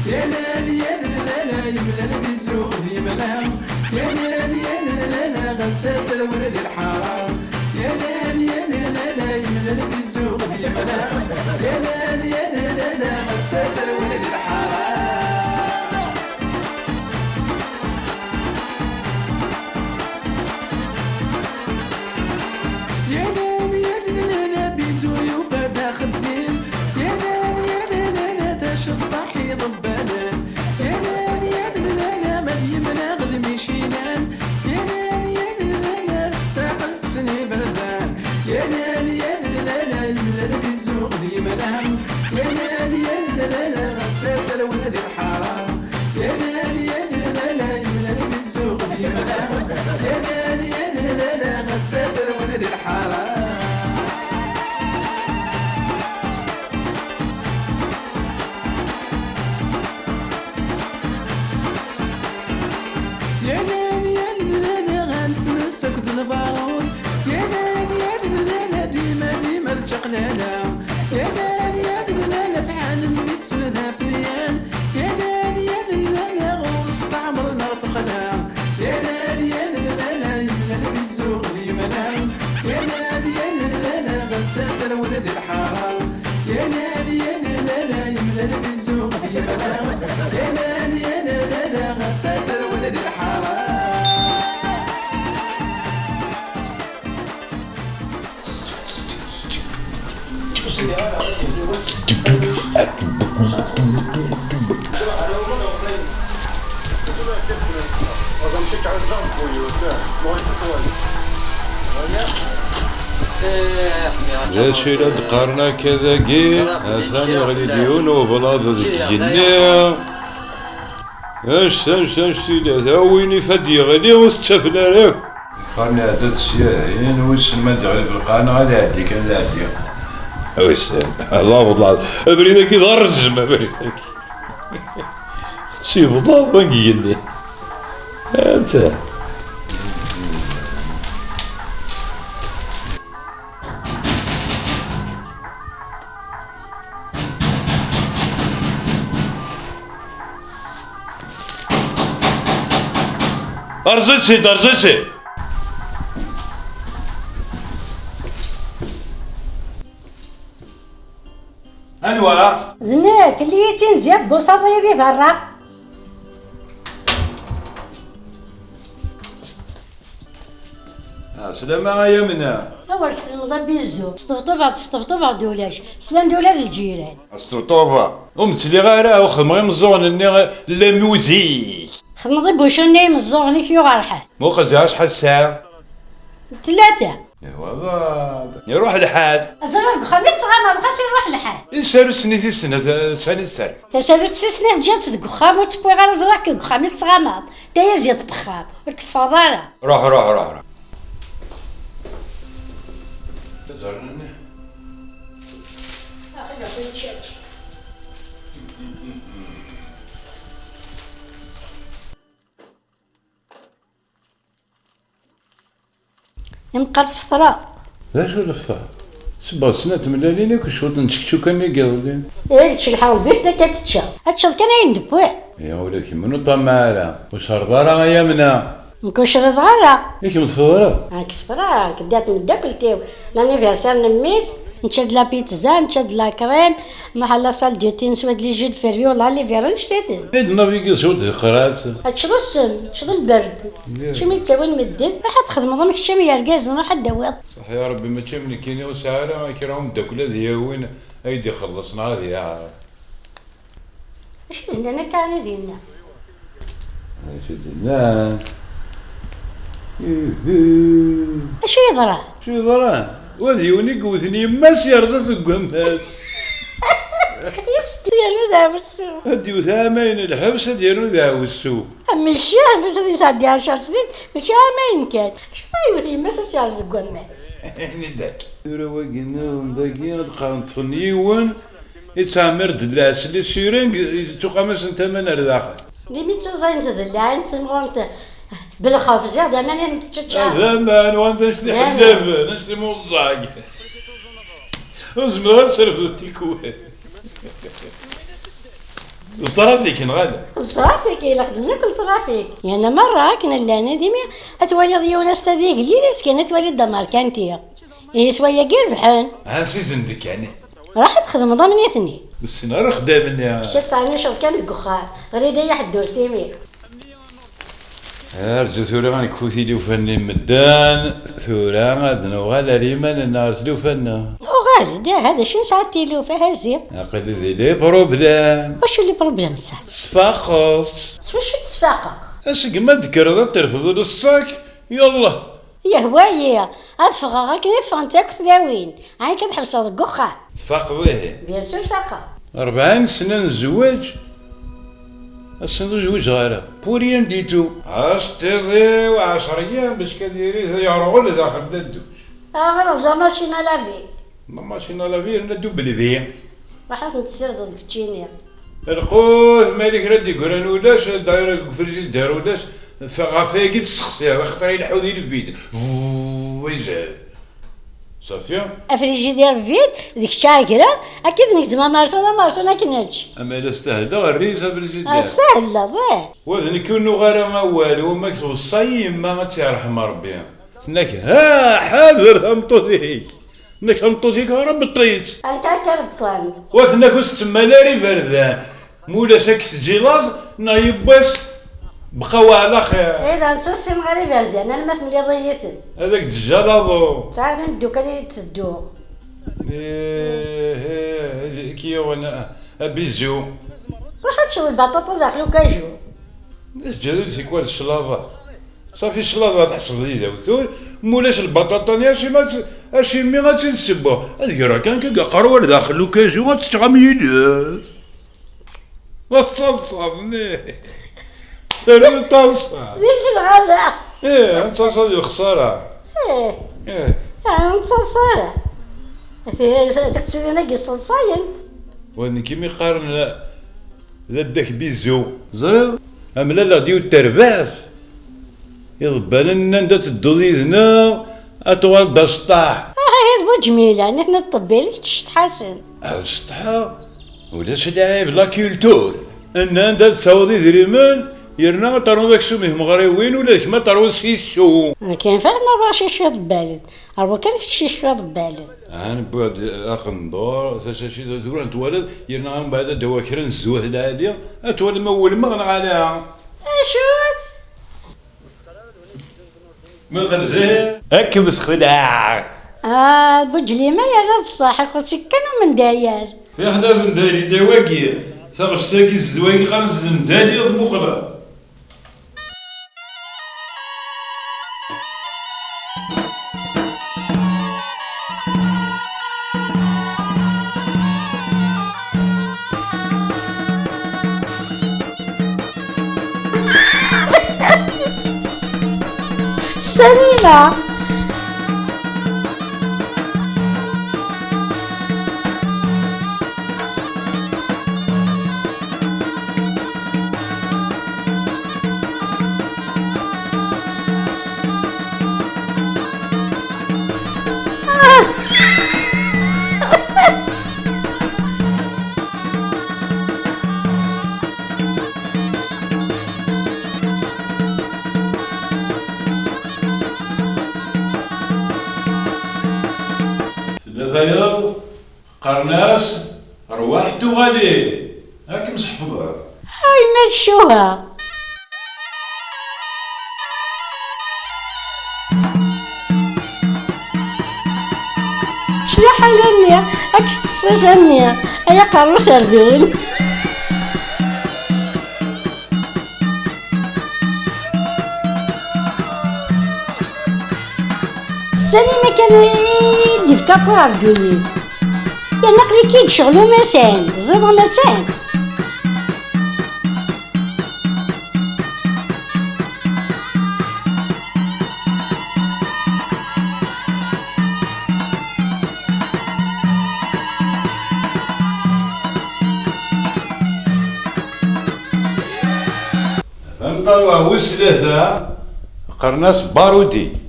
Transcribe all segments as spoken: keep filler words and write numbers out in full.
Yal yal yal yemlal bizzu d yemla. Yal yal yal yal ɣas ad terwel di lḥara. Yal yal yal yal yemlal bizzu d yemla. Yal yal yal yal ɣas ad terwel di lḥara. Yal yal yal bizzu yufa-d axeddim. Yal yal yal taceṭṭaḥ iḍebbalen. Yal yal yal ma d yemnaɣ d micinan. Yal yal yal s taɣelt-sen iberdan. Yal yal yal yemlal bizzu d yemla. Yal yal yal ɣas ad terwel di lḥara. Yal yal yal yemlal bizzu d yemla. Yal yal yal ɣas ad terwel di lḥara. Yal yal yal ɣer tmes akked lbarud. Yal yal yal dima dima d čaqlala. Yal yal yal sɛan mmi-tsen d afenyan. Yal yal yal ɣur-s teɛmer neɣ teqla. Yal yal yal yemlal bizzu d yemla. Yal yal yal ɣas ad terwel di lḥara. Yal yal yal yemlal bizzu d yemla. Yal yal yal ɣas ad terwel di lḥara. D acu i la d-qqaren akka dagi? Atan yeɣli-d yiwen ublaḍ deg igenni. Anect, anect, anect yella, da win ifad yeɣli ur t-ttafen ara akk. Qqaren iɛedda-d sya, hin wissen ma d-yeɣli f lqaɛa neɣ ad iɛeddi kan, ad iɛeddi. Wissen, Allah wḍeɛ. Abrid-agi d arrezm, abrid-agi. S yebḍaḍ deg igenni. Anta? Rẓitt-id, rẓitt-id! Anwa? D nekk, lliɣ-tt-in ziɣ tbuṣaḍ-iyi di berra. Ah, slama a Yamna. Awer teslemḍ a Bizzu. Sṭebṭubeɣ-d, sṭebṭubeɣ-d ulac. Slan-d ula d lǧiran. Sṭebṭubeɣ. Ur m-ttliɣ ara, ur xedmeɣ imeẓẓuɣen-nni llan uzik. Xedmeḍ ibucun-nni imeẓẓuɣen i k-yuɣ rrḥan. Muqel ziɣ acḥal sɛiɣ. Tlata. Iwaḍ. Iruḥ lḥal. Ẓriɣ deg uxxam i tettɣamaḍ, xas iruḥ lḥal. Tasarut-nni tis snat, sani tesser? Tasarut tis snat ǧǧiɣ-tt deg uxxam, ur tt-wwiɣ ara, ẓriɣ-k deg uxxam i tettɣamaḍ. Taya ziɣ teffexxaḍ, ur teffɣeḍ ara. Ruḥ, ruḥ, ruḥ, ruḥ. Imqar tfeṭreḍ. D acu lefṭer? Sebbeɣ snat tmellalin akk cwiṭ n tčekčuka-nni n yiḍelli. Ih, tcelḥeḍ lbif d akka tečča. Ad teččeḍ kan ayen d-wwiɣ. Ya ula d kemm ur ṭṭamaɛ ara. Ur cerreḍ ara a Yamna. Nekk ur cerreḍ ara. I kemm tfeḍreḍ? Nekk feṭreɣ, nekk ddiɣ d tmeddakelt-iw. L'anniversaire n mmi-s, nečča-d la pizza, nečča-d la crème, nruḥ à la salle de thé, neswa-d les jus de fruits, la levure, annect-iten. I d-nnabigiḍ swiḍ di qrat. Ad teččeḍ ssem, teččeḍ lberd. Acu mi d-ttawin medden? Ruḥ ad txedmeḍ am kečč am yergazen, ruḥ ad d-tawiḍ. Ṣaḥ ya Rebbi, mačči am nekkini ur sɛiɣ ara kra umeddakel ad yawin, ad yi-d-ixelleṣ neɣ ad yi-iɛreḍ. Acu i d-nnan akka i dinna? Acu i d-nnan? Ihi. Acu yeḍran? Acu yeḍran? Wa d yiwen i yewten yemma-s yerẓa-t deg wammas. Yes, yernu d aɛwessu. Ad d-yewt aɛamayen n lḥebs, ad yernu d aɛwessu. Mačči aɛwessu ad yesɛeddi ɛecṛ snin, mačči aɛamayen kan. Acu ara yewt yemma-s ad tt-yerẓ deg wammas? Ini-d akka. Tura wagi nniḍen dagi, ad qqaren ṭṭfen yiwen, yettɛemmir-d lɛesel i sureng, yettuqam-asen tama n ar daxel. D imi ttaẓayent d llaɛin, ttimɣurent belxef, ziɣ d aman i teččeččar. D aman, wanda anect iḥellaben, anect imuẓẓag. Ur zemreɣ ad srefdeɣ tikwal. D trafik, neɣ ala? D trafik, yella xedmen akk d trafik. Yerna merra akken llan, ad imi ad twaliḍ yiwen ass-a d igellil, azekka ad twaliḍ d amerkanti. Ihi s wayagi rebḥen. Ɛzizen deg-ani. Ruḥ ad txedmeḍ am nitni. Ur ssineɣ ara axeddam-nni. Kečč ad teɛniceḍ kan deg uxxam. Ɣer-i-d ay aḥeddur s imi. Arǧu tura ad nekfu tilufa-nni n medden, tura ad nuɣal ar yiman-nneɣ ar tlufa-nneɣ. Uɣal-d, aha, d acu nesɛa d tilufa, hazi? Aql-i di les problèmes. Wacu les problèmes-a? Sfaqeɣ. S wacu tesfaqeḍ? Asegmi ad d-tekkreḍ ad terfeḍ ula s ṣṣak, yallah. Yehwa-yi, ad ffɣeɣ akken i teffɣent akk tlawin. Ɛni kan tḥebseḍ deg uxxam? Tfaqeḍ ihi? Bien sûr faqeɣ. Rebɛin sna n zzwaǧ, ass-n ur zwiǧeɣ ara. Pour rien du tout. Ɛac tiḍi-w, ɛac ryan, bac kan diri yeɣreɣ ula daxel n dduc. Aɣreɣ d la machine à laver. La machine à laver yerna double V. Ruḥ ad ten-tessirdeḍ deg ččini. Lqut, ma yella kra d-yeggran ulac, dayra deg ufrijider ulac, f-, ɣef wayagi i d-tessexsiḍ, axaṭer ileḥḥu di lbid. Vuuu, izad. Safi? Afrijider vide, d kečč agra, akka d nekk zma marsun, a marsun, ad k-nečč. Ama la stahleɣ, rriz afrijider. Ah, stahleḍ, eh. Wa d nekk ur nuɣ ara awal, wama tweṣṣa-yi yemma ad tt-yerḥem Rebbi. Tenna-k, ha, ḥader tameṭṭut-ik. Nekk tameṭṭut-ik rebṭ-itt. Anta akka rebṭen? Wa tenna-k ur s-ttemmal ara iberdan. Mulac ad k-teǧǧi laẓ, neɣ yiwwas bqaw ɛla xir. Ih, d netta ur ssineɣ ara iberdan, alma temliḍ-iyi-ten. Ad ak-d-ǧǧeɣ aḍu. Tesɛiḍ imeddukal i d-tedduɣ. Ih, ih, ad k-yiwen a, a bizu. Ruḥ ad teččeḍ lbaṭaṭa daxel ukaju. Teǧǧiḍ-d tikwal cclaḍa. Safi cclaḍa tḥesbeḍ-iyi d awtul, mulac lbaṭaṭa-nni acimi ad tt-, acimi ad tt-id-ssewweɣ? Ad greɣ kan kag aqerru ar daxel ukaju ad teččeɣ am yiles. D taḍsa-nni. Terwi taḍsa. Di lɣaba. Ih, ad taḍsa di lexsara. Ih. Ih. Ah, ur nettaḍsa ara. Ti-, tiqsiḍin-agi sseḍsayent. Wa d nekk i mi qqaren d addak bizu. Ẓriɣ, amlaleɣ-d yiwet terbaɛt. Iḍebbalen nnan-d ad tedduḍ yid-neɣ, ad tuɣaleḍ d aceṭṭaḥ. Ruḥ ihi d bu ǧmila, nitni d ṭṭebbil, kečč ceṭṭḥ-asen. Ad ceṭṭḥeɣ? Ulac lɛib, la culture. Nnan-d ad taweḍ idrimen, yerna ad ternuḍ aksum i tmeɣriwin, ula d kemm ad terwuḍ s yissu. Akken fehmeɣ bac icuḍ bbalen. Ar wakan kečč icuḍ bbalen. Aha, newwi-d aqendur, tacacit, tura n twaliḍ, yerna mbeɛd ad d-awiɣ kra n zzut lɛali, ad twalim ma wulmeɣ neɣ ala. Acu-t? Muqel da. Ad kem-sxelɛeɣ. Ah, Buǧlima yerra-d ṣṣeḥ, ixuṣ-ik kan umendayer. Fiḥel abendayer yella wagi, taɣect-agi s ddwa-agi qqaren-as d ndali, ad tmuqleḍ. Salima. Tella tayeḍ, qqaren-as, rwaḥ tuɣalin, ad kem-sḥefḍeɣ. Ay, ma tcuha! Claḥala-nni, ad k-teṭṭef ṣṣifa-nni, ay aqerru-s ardun. Sani ma kan i d-ifka Ṛebbi-nni. Yerna aql-ik-id ccɣel umassan, ẓiḍ amattan. Amqerruɛ wis tlata, qqaren-as Barudi.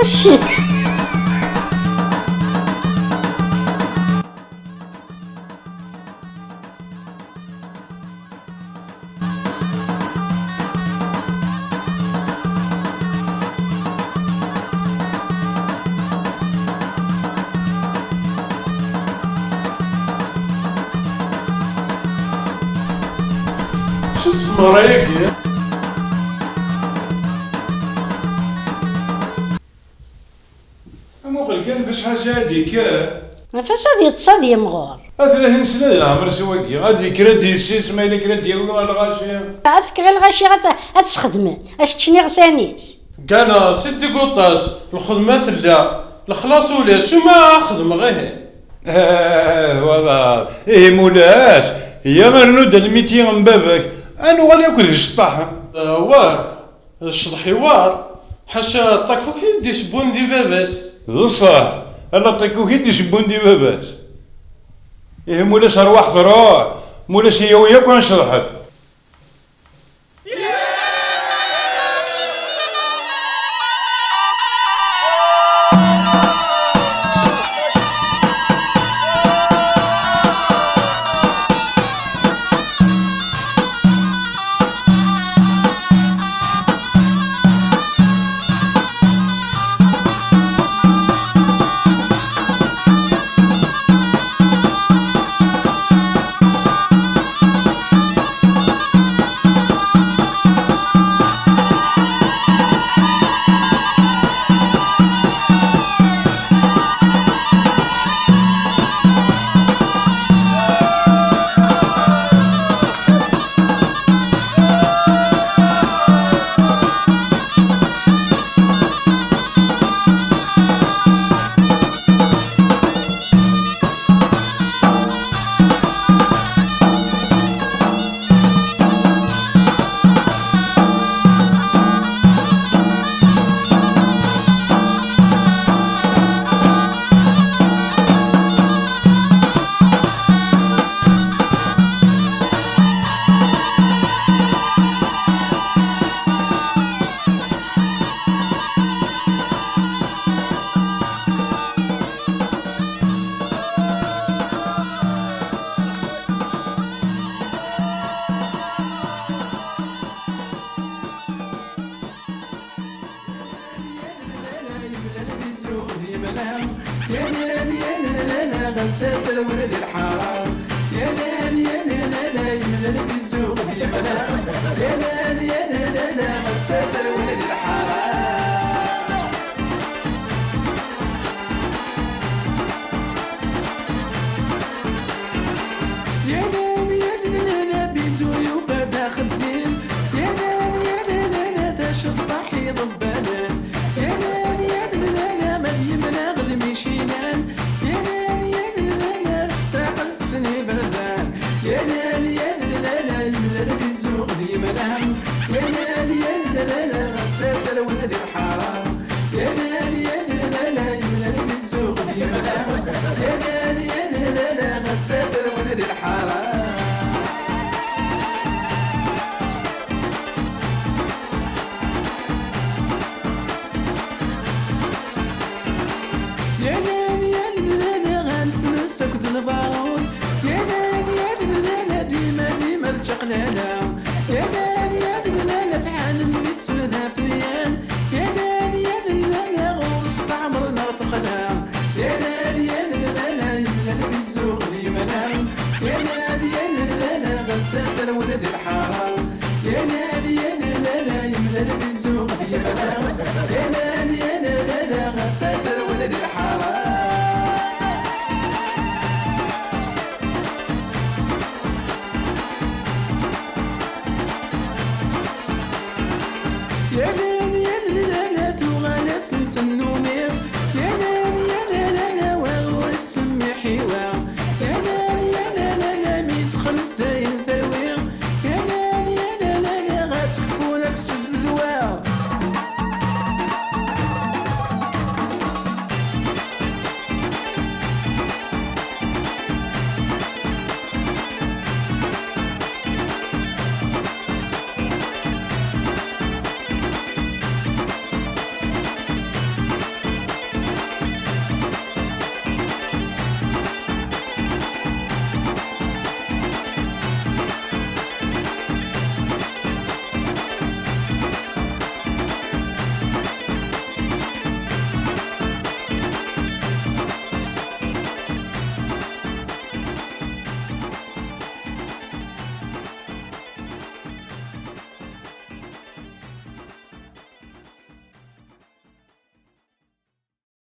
Acu d tmeɣra-agi? Amuqel kan ɣef acḥal sɛa d-yekker. Ɣef acu ad yeṭṭes ad yemɣur? A tlatin sna di leɛmer-is wagi, ad yekker ad d-yessis, ma yella kra d-yawi ɣer lɣaci. Ad fkeɣ i lɣaci ad, ad sxedmen, ad s-ččen iɣsan-is. Gana, si diguṭas, lxedma tella, lexlaṣ ulac, uma xedmeɣ ihi. Ah, wala, ihi mulac, ya rnu-d almiti n baba-k, ad nuɣal akk d iceṭṭaḥen. Ah, wah. Ccḍeḥ iwar, ḥaca ṭakuk i d-isewwun di baba-s. D ṣṣeḥ, ala ṭakuk i d-isewwun di baba-s. Ihi mulac rwaḥ truḥ, mulac iyawi yakk ad ncḍeḥet. Yanan, yanan, Bizu yufa-d axeddim. Yanan, yanan, d aceṭṭaḥ iḍebbanen. Yanan, yanan, ma d yemneɣ d micinan. Yanan, yanan, s taɣelt-sen iberdan. Yanan, yanan, yemlal Bizu d yemlan. Yanan, yanan, ɣas ad terwel di lḥara. Yanan, yanan, yemlal Bizu d yemlan. Yanan, yanan, ɣas ad terwel di lḥara. Yanan, yanan, am tmes akked lbarud. Yanan, yanan, dima, dima d čaqlala. Yanan, yanan, sɛan mmi-tsen d afenyan. Yanan, yanan, ɣur-s teɛmer neɣ teqla. Yanan, yanan, yemlal Bizu d yemlan. Yanan, yanan, ɣas ad terwel di lḥara. Yanan, yanan, yemlal Bizu d yemlan. Yanan, yanan, ɣas ad terwel di lḥara. Yanan, yanan, tuɣal-asent